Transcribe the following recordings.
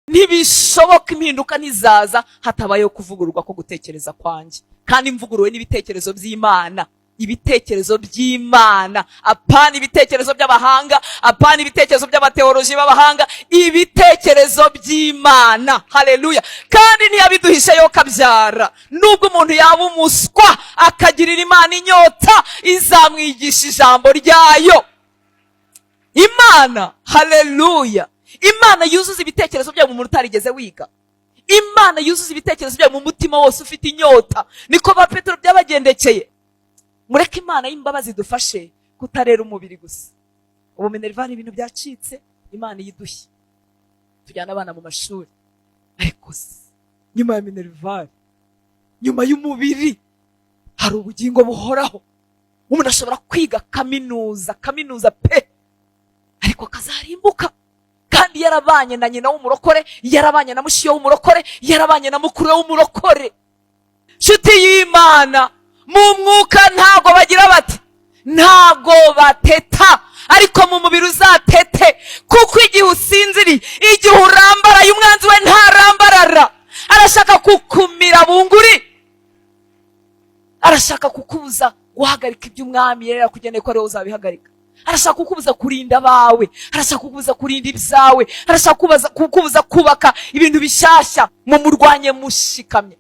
Ntibishoboka, impinduka ntizaza hatabayeho kuvugururwa ko gutekereza kwanjye, kandi mvuguruwe n'ibitekerezo by'Imana, ibitekerezo by'Imana, apana ibitekerezo by'abahanga, apana ibitekerezo by'abateoloji b'abahanga, ibitekerezo by'Imana. Haleluya! Kandi ntiyabiduhishe yo kabyara. Nubwo umuntu yaba umuswa akagirira Imana inyota, izamwigisha ijambo ryayo Imana. Haleluya! Imana yuzuza ibitekerezo byayo mu muntu utarigeze wiga. Imana yuzuza ibitekerezo byayo mu mutima wose ufite inyota. Niko ba Petero byabagendekeye. Mureke Imana y'imbabazi idufashe kutarera umubiri gusa. Ubu minerval ibintu byacitse, Imana iyidushye tujyana abana mu mashuri, ariko se nyuma ya minerval, nyuma y'umubiri, hari ubugingo buhoraho. Umuntu ashobora kwiga kaminuza, kaminuza pe, ariko akazarimbuka, kandi yarabanye na nyina w'umurokore, yarabanye na mushiyo w'umurokore, yarabanye na mukuru we w'umurokore. Nshuti y'Imana, mu mwuka ntago bagira bati ntago bateta, ariko mu mubiri uzatete, kuko igihe usinziriye, igihe urambaraye, umwanzi we ntarambarara. Arashaka kukumira bunguri, arashaka kukubuza guhagarika iby'Umwami yari yarakugeneye ko ariwe uzabihagarika. Arashaka kukubuza kurinda abawe, arashaka kukubuza kurinda ibyawe, arashaka kukubuza kubaka ibintu bishyashya. Mumurwanye mushikamye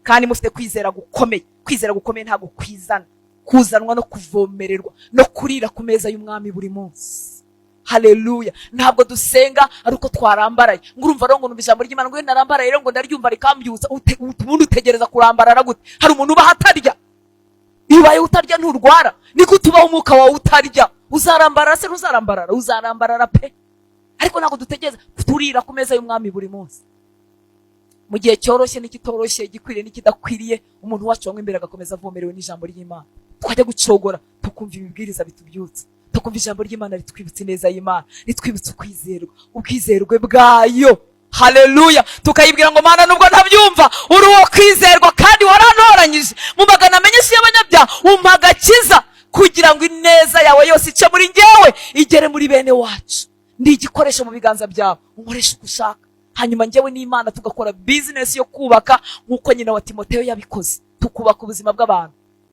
kandi mufite kwizera gukomeye. Kwizera gukomeye ntabwo kwizana, kuzanwa no kuvomererwa no kurira ku meza y'Umwami buri munsi. Haleluya! Ntabwo dusenga ari uko twarambaraye, ngo urumva rero ngo numva ijambo ry'Imana, ngo iyo narambaraye rero ngo ndaryumva rikambyutsa. Ubundi utegereza kurambarara gute? Hari umuntu ubaho atarya? Iyo ubaye utarya nturwara? Niko utubaho umwuka wawe utarya, uzarambarara se? Ntuzarambarara, uzarambarara pe. Ariko ntabwo dutegereza, turira ku meza y'Umwami buri munsi, mu gihe cyoroshye n'ikitoroshye, igikwiriye n'ikidakwiriye. Umuntu wacu wanywa imbere agakomeza avomerewe n'ijambo ry'Imana. Twajya gucogora tukumva ibibwiriza bitubyutsa, tukumva ijambo ry'Imana ritwibutsa ineza y'Imana, ritwibutsa ukwizerwa, ubwizerwe bwayo. Haleluya! Tukayibwira ngo: "Mana, nubwo ntabyumva, uri uwo kwizerwa, kandi warantoranyije mu magana menshi y'abanyabyaha, umpa agakiza kugira ngo ineza yawe yose ice muri njyewe igere muri bene wacu. Ndi igikoresho mu biganza byawe, unkoresha uko ushaka." Hanyuma njyewe n'Imana tugakora bizinesi yo kubaka, nk'uko nyina wa Timoteyo yabikoze, tukubaka ubuzima bw'abantu.